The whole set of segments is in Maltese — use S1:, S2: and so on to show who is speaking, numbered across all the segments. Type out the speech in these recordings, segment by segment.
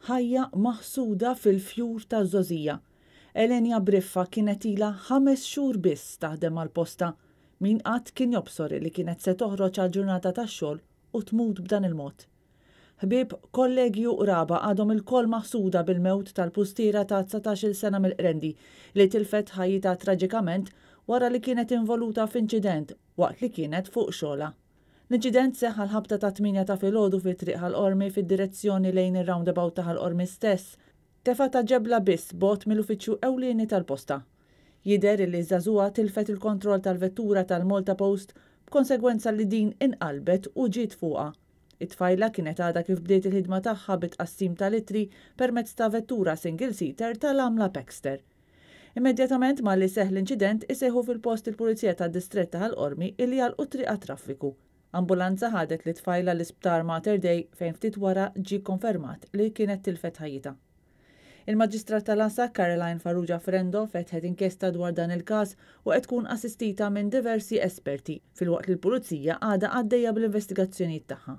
S1: Ħajja maħsuda fil-fjur taż-żgħożija. Elenia Briffa kienet ilha ħames xhur biss taħdem mal-posta. Min qatt kien jobsor li kienet se toħroġ għal ġurnata ta' xogħol u tmut b'dan il-mod. Ħbieb, kollegi u qraba għadhom ilkoll maħsuda bil-mewt tal-pustiera ta' 19-il sena mill-Qrendi li tilfet ħajjitha traġikament wara li kienet involuta f'inċident waqt li kienet fuq xogħolha. L-inċident seħħ għall-ħabta tat-tmienja ta' filgħodu fi Triq Ħal Qormi fid-direzzjoni lejn ir-roundabout ta' Ħal Qormi stess. Tefgħa ta' ġebla biss bogħod mill-uffiċċju ewlieni tal-posta. Jidher illi ż-żagħżugħa tilfet il-kontroll tal-vettura tal-Malta Post b'konsegwenza li din inqalbet u ġiet fuqha. It-tfajla kienet għadha kif bdiet il-ħidma tagħha bit-tqassim tal-ittri permezz ta' vettura single-seater tal-għamla Paxter. Immedjatament malli seħħ l-inċident isejħu fil-post il-Pulizija tad-Distrett ta' Ħal Qormi illi għalqu t-triq għat-traffiku. Ambulanza ħadet lit-tfajla l-Isptar Mater Dei fejn ftit wara ġie kkonfermat li kienet tilfet ħajjitha. Il-Maġistrat tal-ASA Caroline Farrugia Frendo fetħet inkjesta dwar dan il-każ u qed tkun assistita minn diversi esperti filwaqt li l-Pulizija għadha għaddejja bl-investigazzjonijiet tagħha.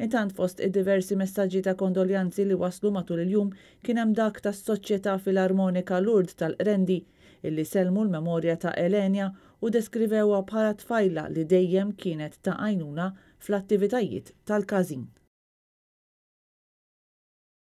S1: Intant fost id-diversi messaġġi ta' kondoljanzi li waslu matul il-jum kien hemm dak tas-Soċjetà Filarmonika Lourdes tal-Qrendi illi sellmu l-memorja ta' Elenia u deskrivewha bħala tfajla li dejjem kienet ta' għajnuna fl-attivitajiet tal-każin.